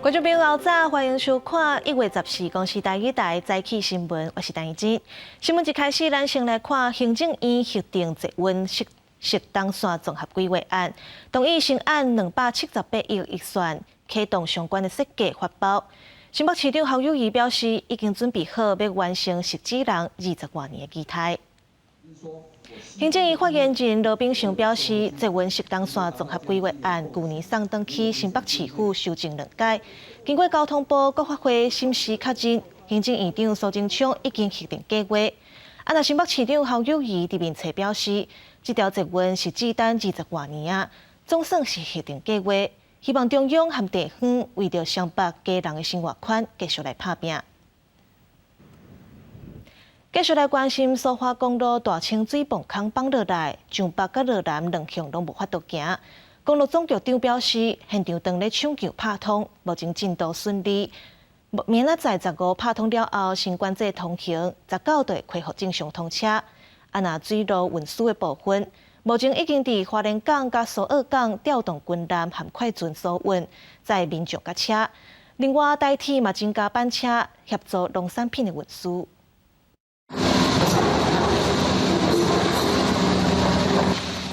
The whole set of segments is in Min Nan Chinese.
觀眾朋友早，歡迎收看1月14公視台語台早起新聞，我是陳怡真。新聞一開始，咱先來看行政院核定捷運汐東線綜合規劃案，同意先按278億預算啟動相關的設計發包。新北市長侯友宜表示，已經準備好欲完成汐止人20外年的期待。行政院發言人羅秉成表示，捷運汐東線綜合規劃案舊年送轉去新北市府修正兩改，經過交通部國發會審視確認，行政院長蘇貞昌已經核定計劃。啊，若新北市長侯友宜佇面冊表示，這條捷運是只等20外年啊，總算是核定計劃，希望中央和地方為著雙北家人的生活圈繼續來拍拚。繼續來關心蘇花公路大清水泵坑崩落來，上北佮落南兩向攏無法度行。公路總局長表示，現場正咧搶救拍通，目前進度順利。明仔載15拍通了後，先管制通行，19就會恢復正常通車。啊，若水路運輸的部分，目前已經佇花蓮港佮蘇澳港調動軍艦和快船疏運，載民眾佮車。另外，台鐵嘛增加班車協助農產品的運輸。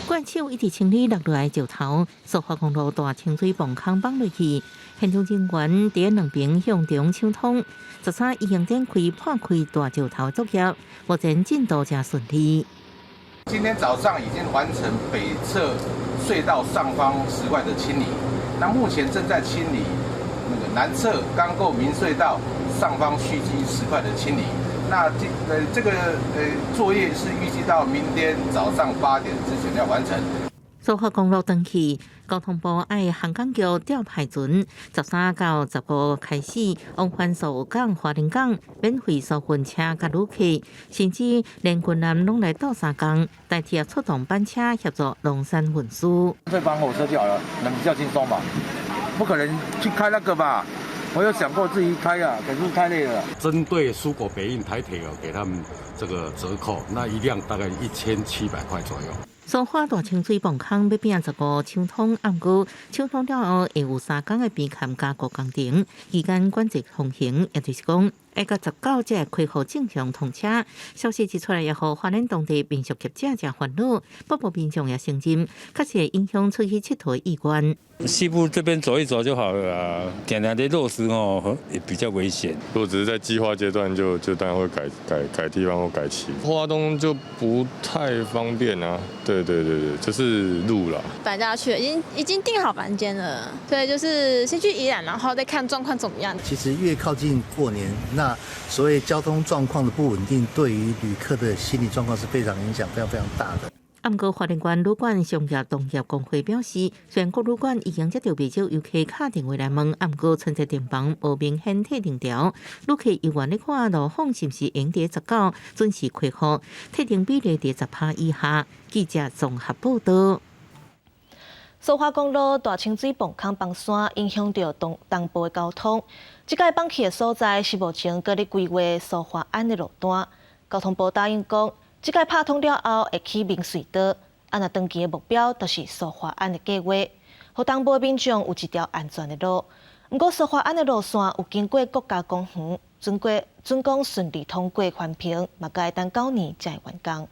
慣手一直清理落來的石頭，蘇花公路大清水泵坑崩落去，現場人員佇兩邊向中搶通，13已經展開破開大石頭作業，目前進度誠順利。今天早上已經完成北側隧道上方石塊的清理，那目前正在清理那個南側鋼構明隧道上方蓄積石塊的清理。那這個作業是預計到明天早上8點之前要完成。蘇花公路斷去，交通部愛航港局調派船，13到15開始往返蘇澳港、花蓮港，免費疏運車佮旅客，甚至連軍艦攏來鬥相共，台鐵出動班車協助農產運輸。這班火車就好了，能比較輕鬆嘛？不可能去開那個吧？我有想過自己開啊，可是太累了。針對蔬果北運台鐵有給他們這個折扣，那一輛大概1700塊左右。蘇花大清水泵坑欲拼15搶通，毋過搶通了後會有3工的邊崁加固工程，期間管制通行，也就是講，愛到19才會恢復正常通車。消息一出來，也予花蓮當地民宿業者誠煩惱，北部民眾也承認，確實會影響出去𨑨迌意願。西部這邊走一走就好了啊，定定咧落石哦，也比較危險。如果只是在計劃階段就，就當然會改改改地方或改期。花東就不太方便啊，對對對對，就是路啦。搬家去，已經訂好房間了，對，就是先去宜蘭，然後再看狀況怎麼樣。其實越靠近過年，那所謂交通狀況的不穩定，對於旅客的心理狀況是非常影響，非常非常大的。毋過，花蓮縣旅館商業同業公會表示，雖然各旅館已經接到袂少遊客敲電話來問，毋過春節訂房無明顯退訂潮，旅客猶原咧看路況是毋是會佇19準時開放，退訂比例佇10%以下。記者綜合報道。蘇花公路大清水泵坑崩山，影響著東東部的交通。這擺崩去的所在是目前閣咧規劃蘇花安的路段。交通部答應講，這擺拍通了後會起明隧道，啊若長期的目標就是蘇花安的計劃，予東部民眾有一條安全的路。毋過蘇花安的路線有經過國家公園，準過準講順利通過環評，嘛該等9年才會完工。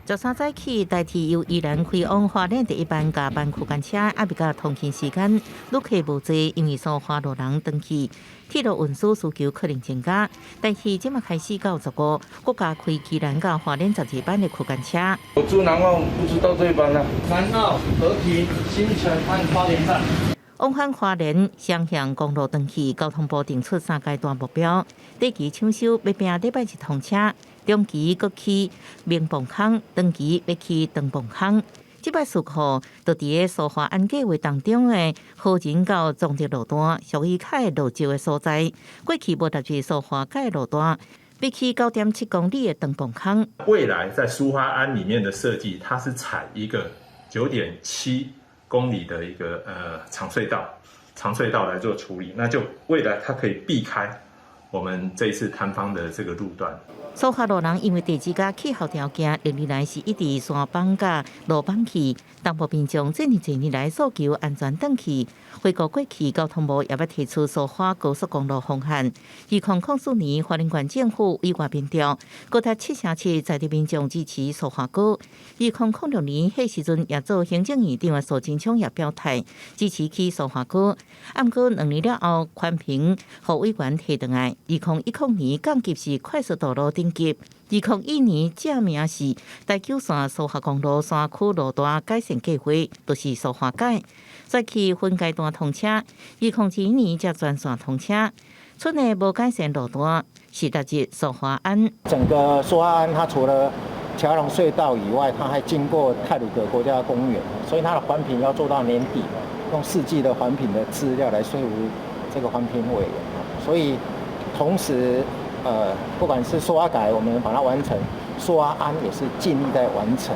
13早起，台鐵由宜蘭開往花蓮第一班加班區間車，猶未到通勤時間，旅客無濟，因為蘇花路人斷去，鐵路運輸需求可能增加。台鐵這馬開始到15，閣加開宜蘭到花蓮12班的區間車。我住南澳，不知道這班啊。南澳、和平、新城和花蓮站。往返花蓮雙向公路斷去，交通部定出三階段目標：短期搶修欲拼禮拜一通車，中期閣起明泵坑，長期欲起長泵坑。這擺事故就佇个蘇花安計劃當中的和仁到彰德路段，屬於較會落石的所在。過去無納入蘇花改路段，欲起9.7公里的長泵坑。未來在蘇花安裡面的設計，它是採一個9.7公里的一個長隧道，長隧道來做處理，那就未來它可以避開我們這次坍方的這個路段。蘇花路人因為地質佮氣候條件，歷年來是一直山崩佮路崩去。東部民眾這爾濟年來訴求安全轉去。回顧過去，交通部也捌提出蘇花高速公路方案。2004年，花蓮縣政府委外民調，高達7成7在地民眾支持蘇花高。2006年，彼時陣也做行政院長的蘇貞昌也表態支持起蘇花高。毋過2年了後，環評予委員提轉來。2010年降級是快速道路等級。2021年正名是台九線蘇花公路山區路段改善計劃，就是蘇花改，再去分階段通車。2021年才全線通車。賰的無改善路段是達至蘇花安。整個蘇花安，它除了橋龍隧道以外，它還經過太魯閣國家公園，所以它的環評要做到年底，用4季的環評的資料來說服這個環評委員。所以同時，不管是蘇花改，我們把它完成；蘇花安也是盡力在完成。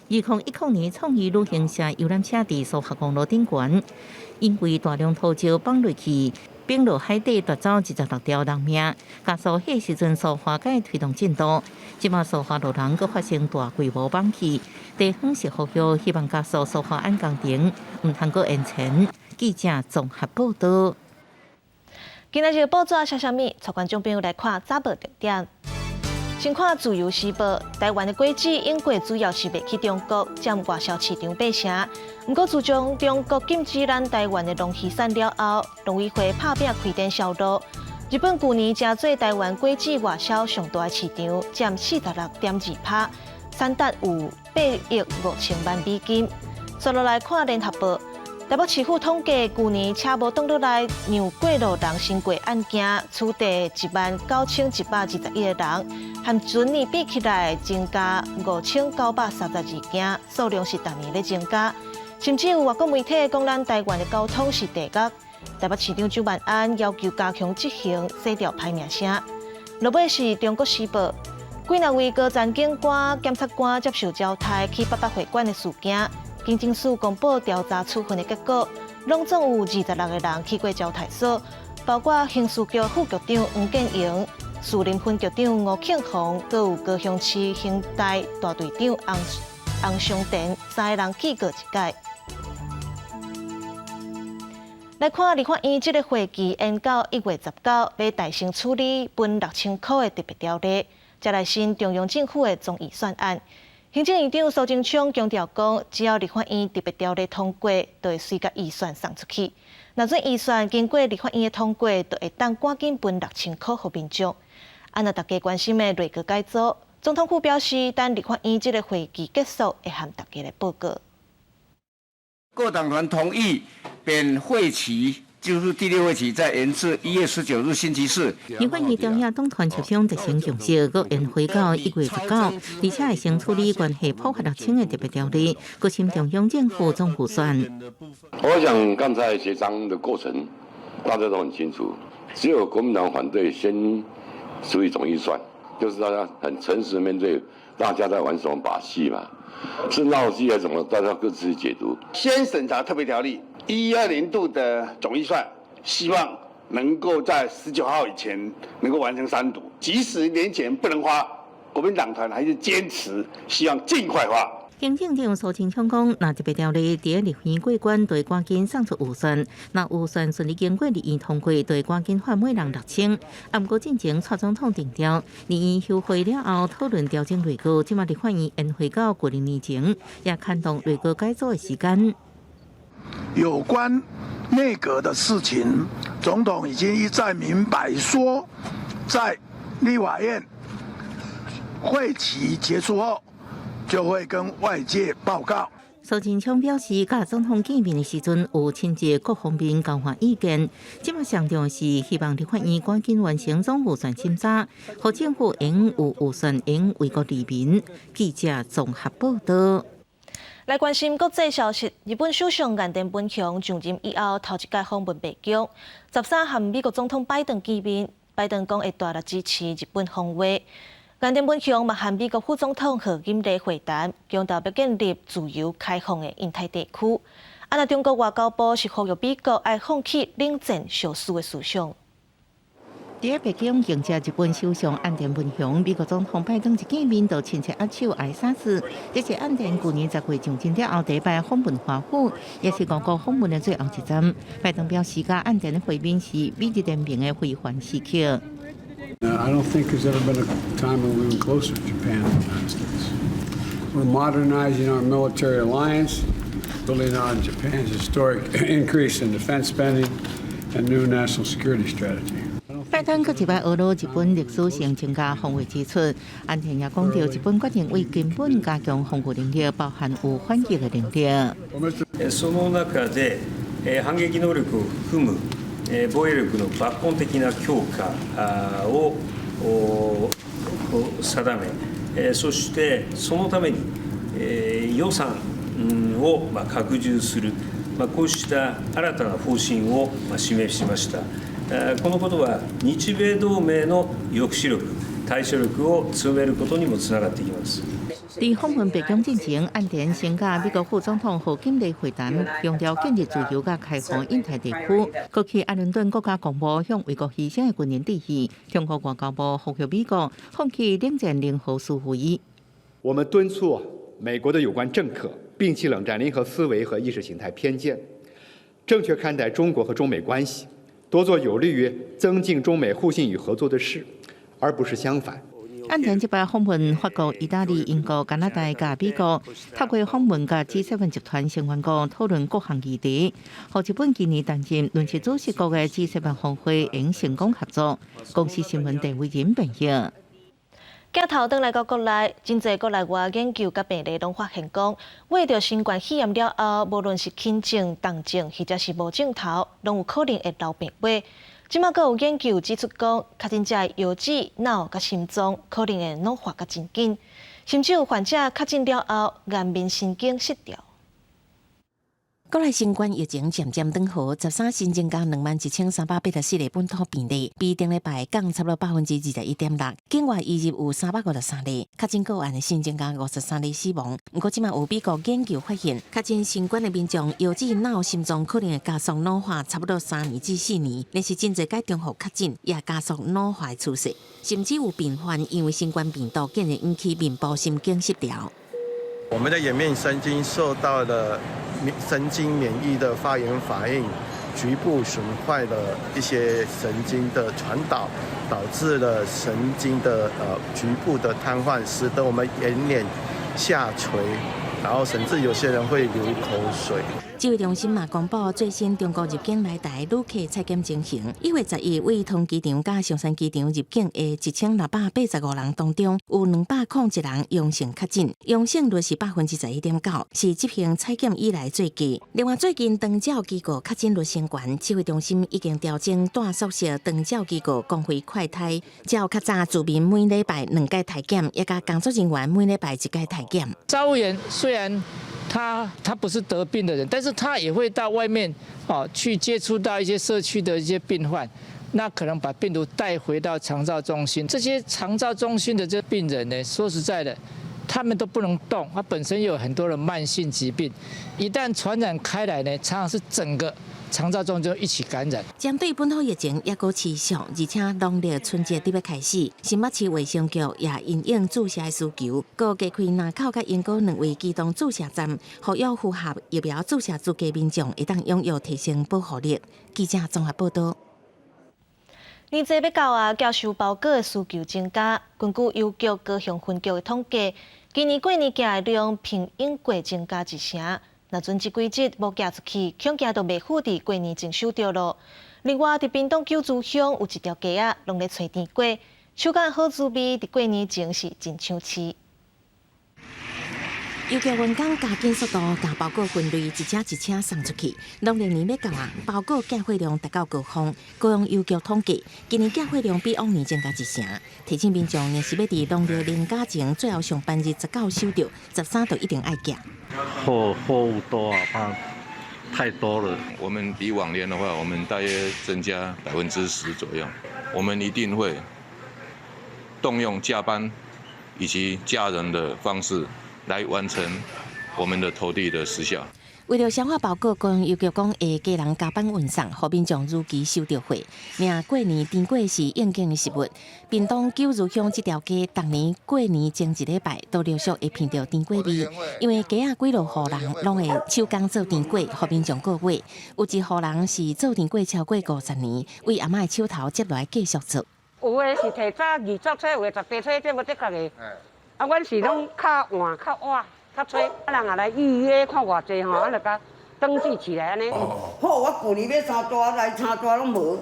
2010年，創意旅行社遊覽車佇蘇花公路頂懸，因為大量土石崩落去，崩落海底，奪走26條人命，加速彼時陣蘇花改推動進度。這馬蘇花路人閣發生大規模崩去，地方是呼籲希望加速蘇花安工程，毋通閣延遲。記者綜合報道。今仔日報紙寫啥物？帶觀眾朋友來看早報重點。先看《自由時報》，台灣的果子永過主要是賣去中國，佔外銷市場8成。毋過自從中國禁止咱台灣的龍魚產了後，農委會拍拚開展銷路。日本舊年成做台灣果子外銷上大的市場，佔46.2%，產值有8億5千萬美金。紲落來看《聯合報》。台北市府統計，舊年車無擋落來讓過路人先過案件，處罰19,121個人，和前年比起來增加5,932件，數量是逐年咧增加。甚至有外國媒體講，咱台灣的交通是地獄。台北市長蔣萬安要求加強執行，洗掉歹名聲。落尾是中國時報，幾若位高層警官、檢察官接受交代去八八會館的事件。警政署公布調查處分的結果，攏總有26個人去過招待所，包括刑事局副局長黃建榮、士林分局長吳慶鴻，閣有高雄市刑大大隊長洪洪尚田，三个人記過一改。來看立法院這个會期延到1月19，欲大聲處理分6000箍的特別條例，才來審中央政府的總預算案。行政院長蘇貞昌強調講，只要立法院特別條例通過，就會隨共預算送出去。若準預算經過立法院的通過，就會當趕緊分六千箍予民眾。啊，若大家關心的內閣改組，總統府表示，等立法院這个會期結束，會向大家來報告。各黨團同意免會期，就是第六會期再延至1月19日星期四。立法院中央黨團協商達成共識，閣延會到1月19，而且會先處理關係普發6000的特別條例，閣審中央政府總預算。我想剛才協商的過程，大家都很清楚，只有國民黨反對先處理總預算，就是大家很誠實面對，大家在玩什麼把戲嘛？是鬧劇還是什麼？大家各自解讀。先審查特別條例，112年度的總預算，希望能夠在19號以前能夠完成三讀。即使年前不能發，國民黨團還是堅持希望盡快發。行政長蘇貞昌講，若特別條例佇立院過關，就會趕緊送出預算；若預算順利經過立院通過，就會趕緊發每人六千。啊，毋過進前蔡總統定調，立院休會了後討論調整內閣，這馬立法院延會到舊曆年前，也牽動內閣改組的時間。有關內閣的事情，總統已經一再明白說，在立法院會期結束後，就會跟外界報告。蘇貞昌表示，佮總統見面的時陣，有親自各方面交換意見。這馬上重要是希望立法院趕緊完成總預算審查，予政府會有預算會為國利民。記者綜合報道。來關心國際消息，日本首相岸田文雄上任以後頭一擺訪問白宮，13和美國總統拜登見面，拜登講會大力支持日本防衛。岸田文雄嘛和美國副總統賀錦麗會談，強調欲建立自由開放的印太地區。啊，若中國外交部是呼籲美國愛放棄冷戰燒輸的思想。佇北京迎接日本首相岸田文雄，美國總統拜登一見面就親切握手挨三次。這是岸田舊年10月上任了後第一擺訪問華府，也是外國訪問的最後一站。拜登表示，佮岸田的會面是美日聯盟的非凡時刻。 I don't think there's ever been a time when we've been closer to Japan than the United States. We're modernizing our military alliance, building on Japan's historic increase in defense spending and new national security strategy. 拜登閣一擺呵咾日本歷史性增加防衛支出，岸田也講到日本決定為根本加強防禦能力，包含有反擊的能力。その中で反撃能力を含む防衛力の抜本的な強化を定め、そしてそのために予算を拡充する、こうした新たな方針を示しました。このことは日米同盟の抑止力、対処力を強めることにもつながっていきます。佇訪問白宮進前，岸田先佮美國副總統賀錦麗會談，強調建立自由佮開放印太地區。閣去阿倫頓國家公墓向為國犧牲的軍人致意。中國外交部呼籲美國放棄冷戰零和思維。我們敦促美國的有關政客摒棄冷戰零和思維和意識形態偏見，正確看待中國和中美關係，多做有利於增進中美互信與合作的事，而不是相反。岸田這擺訪問法國、意大利、英國、加拿大佮美國，透過訪問佮 G7 集團成員國討論各項議題，予日本今年擔任輪值主席國的 G7 峰會會成功合作。公視新聞鄭偉仁編譯。鏡頭轉來到國內，真濟國內外研究佮病例攏發現講，罹著新冠肺炎了後，無論是輕症、重症，或者是無症頭，攏有可能會流病飛。這馬閣有研究指出講，確診者的腰子、腦佮心臟可能會老化甲真緊，甚至有患者確診了後，顏面神經失調。國內新冠疫情漸漸轉好，13新增加21,384例本土病例，比頂禮拜降差不多21.6%。境外移入有353例，確診個案新增加53例死亡。毋過這馬有美國研究發現，確診新冠的民眾腰子、腦、心臟可能會加速老化，差不多3年至4年。若是真濟改重複確診，也加速老化的趨勢。甚至有病患因為新冠病毒，竟然引起面部神經失調。我們的顏面神經受到了神經免疫的發炎反應，局部損壞了一些神經的傳導，導致了神經的局部的癱瘓，使得我們顏臉下垂，然後甚至有些人會流口水。指揮中心嘛公布最新中國入境來台旅客採檢情形，1月11對桃園機場佮松山機場入境的1685人當中，有201人陽性確診，陽性率是11.9%，是執行採檢以來最低。另外，最近長照機構確診率升懸，指揮中心已經調整住宿舍長照機構公費快篩，照較早住民每禮拜兩擺篩檢，也佮工作人員每禮拜一擺篩檢。照護員雖然他不是得病的人，但是他也會到外面哦去接觸到一些社區的一些病患，那可能把病毒帶回到長照中心。這些長照中心的這病人呢，說實在的，他們都不能動，他本身有很多的慢性疾病，一旦傳染開來呢，常常是整個長照中心一起感染。針對本土疫情猶閣持續，而且農曆春節佇欲開始，新北市衛生局也因應注射的需求，閣加開林口佮鶯歌兩位機動注射站，予有符合疫苗注射資格民眾會當踴躍提升保護力。記者綜合報道。年節欲到啊，寄收包裹的需求增加。根據郵局高雄分局的統計，今年過年寄的量平永過增加一成。若準這幾日無寄出去，恐驚就袂赴佇過年前收著囉。另外，佇屏東九族鄉有一條街仔，攏咧揣甜粿，手感好滋味，佇過年前是真搶市。郵局員工加緊速度，共包裹分類，一車一車送出去。農曆年欲到啊，包裹寄貨量達到高峰。高雄郵局統計，今年寄貨量比往年增加一成。提醒民眾，若是欲佇農曆年假前最後上班日19收著，13就一定愛寄。貨物多啊，怕太多了。我們比往年的話，我們大約增加10%左右。我們一定會動用加班以及加人的方式，來完成我們的投遞的時效。為著消化包裹，高雄郵局講會加人加班運送，予民眾如期收著貨。爾過年甜粿是應景的食物。屏東九如鄉這條街，逐年過年前一禮拜都陸續會聞著甜粿味，因為街仔幾落戶人攏會手工做甜粿，予民眾購買。有一戶人是做甜粿超過50年，為阿嬤的手頭接落來繼續做。有的是提早20歲，有的18歲，這無的確的。啊，阮是攏較晚、較晚、較早，啊人也來預約看偌濟吼，啊就共登記起來按呢。好，我舊年買三袋來，三袋攏無。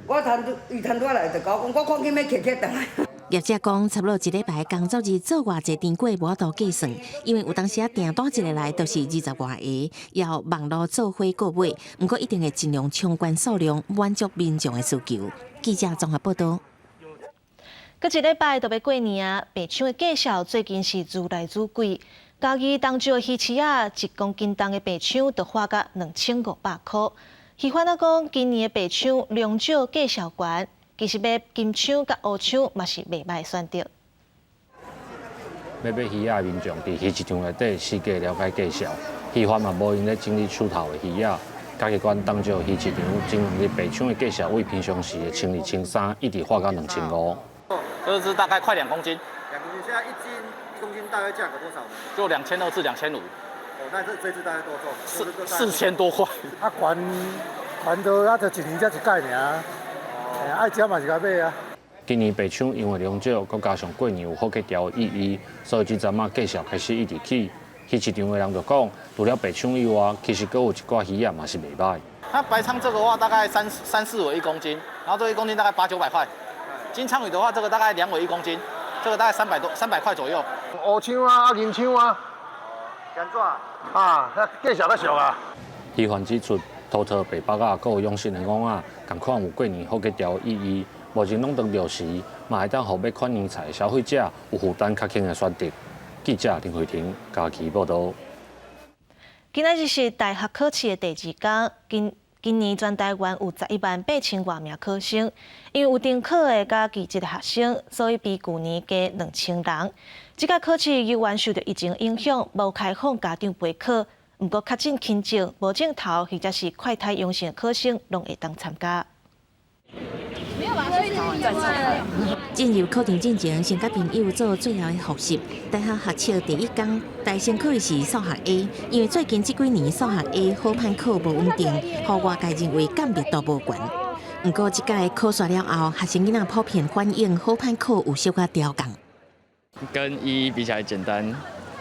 我趁伊趁拄來就共我講，我看見欲揢揢轉來。業者講，差不多一禮拜工作日做偌濟甜粿無法度計算，因為有當時仔訂單一个來就是20外个，要網路做伙購買，毋過一定會盡量衝關數量，滿足民眾的需求。記者綜合報導。閣一禮拜就欲過年啊！白鯧的價數最近是愈來愈貴。嘉義東石的魚市仔，1公斤重的白鯧就喊共2500箍。魚販仔講，今年的白鯧量少，價數懸，其實買金鯧佮烏鯧嘛是袂䆀選擇。欲買魚仔的民眾佇魚市場內底四界了解價數，魚販嘛無閒咧整理手頭的魚仔。嘉義縣東石魚市場前兩日白鯧的價數為平常時的1200-1300，一直喊到2500。這隻大概快2公斤。2公斤，現在1公斤大概價格多少呢？就2200至2500。哦，那這隻大概多重？4000多塊。啊，懸懸到啊，就一年才一擺爾。哦。愛食嘛是共買啊。今年白鯧因為量少，閣加上過年有好格調的意義，所以這陣仔價數開始一直起。魚市場的人就講，除了白鯧以外，其實閣有一寡魚仔嘛是袂䆀。它白鯧這個話大概三三四尾1公斤，然後這1公斤大概八九百塊。金鯧魚的話，這個大概2尾1公斤，這個大概300多300塊左右。烏鯧啊，銀鯧啊，安怎？啊，價數較俗啊。魚販指出，土套白腹仔，閣有養殖的戇仔，仝款有過年好格調的意義。無論攏當著時，嘛會當予欲款年菜的消費者有負擔較輕的選擇。記者林慧婷嘉義報導。今仔日是大學考試的第二工，今年全台灣有11萬8千外名考生，因為有重考的佮技職的學生，所以比舊年加2000人。這屆考試猶原受著疫情影響，無開放家長陪考，毋過確診輕症、無症頭或者是快篩陽性的考生，攏會當參加。進入考場進前，先佮朋友做最後的複習。大學學測第一工，大先考的是數學 A，因為最近這幾年數學 A 好歹考無穩定，予外界認為鑑別度無懸。毋過這屆考煞了後，學生囡仔普遍反映好歹考有小可調降。跟一一比起來簡單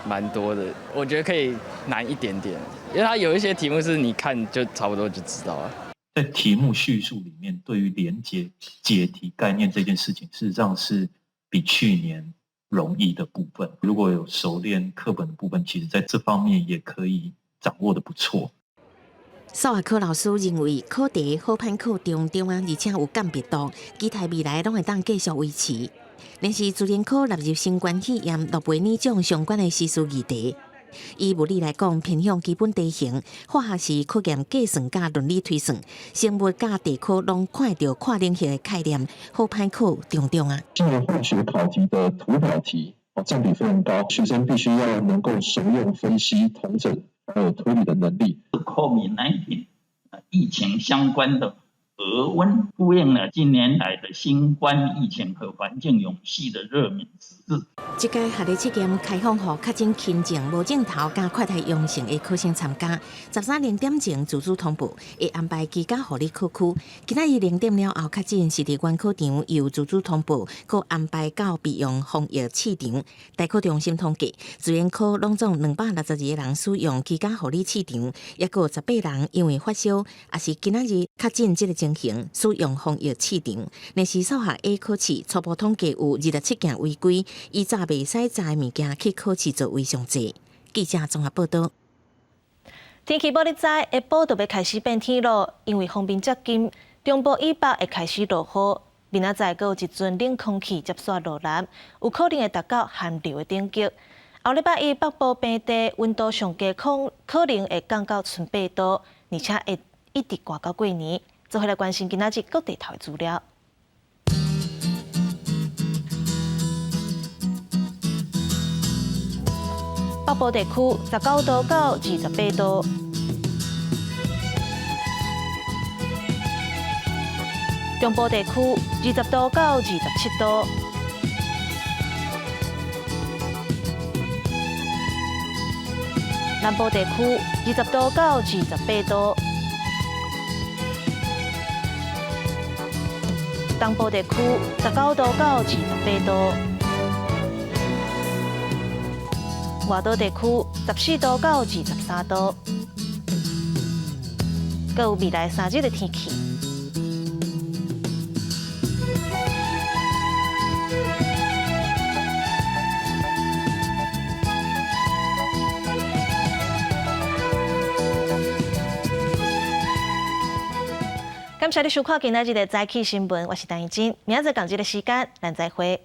蠻多的，我覺得可以難一點點，因為它有一些題目是你看就差不多就知道了。在題目敘述裡面，對於連結解題概念這件事情，事實上是比去年容易的部分。如果有熟練課本的部分，其實在這方面也可以掌握得不錯。數學科老師認為，考題好歹考中中啊，而且有鑑別度，期待未來攏會當繼續維持。但是自然科納入新冠肺炎諾貝爾獎相關的時事議題。以物理來講，偏向基本題型；化學是考驗計算佮論理推算；生物佮地科攏看著跨領域的概念，好歹考中中啊。今年化學考題的圖表題哦佔比非常高，學生必須要能夠熟用分析、統整還有推理的能力。 COVID-19 疫情相關的額溫呼應了近年來的新冠疫情和環境永續的熱門時事。這屆學歷測驗開放予確診輕症、無症頭佮快篩陽性的考生參加。13零點前自主通報，會安排居家護理考區。今仔日0點了後確診是佇原考場由自主通報，閣安排到備用防疫試場。大考中心統計，自然科攏總262個人使用居家護理試場，抑閣有18人因為發燒，抑是今仔日確診這个情形使用防疫試場。若是數學 A 考試初步統計有27件違規，以早袂使載物件去考試座位上濟。記者綜合報導。天氣報你知，下晡就欲開始變天囉，因為鋒面接近，中部以北會開始落雨。明仔載閣有一陣冷空氣接續落南，有可能會達到寒流的等級。後禮拜一北部平地溫度上低，可能會降到賰8度，而且會一直寒到過年。做伙來關心今仔日各地頭的資料。北部地區19度到28度。中部地區20度到27度。南部地區20度到28度，東部地區19度到28度，外島地區14度到23度。閣有未來3日的天氣。感謝你收看今仔日的早起新聞，我是陳怡真，明仔載仝這个時間，咱再會。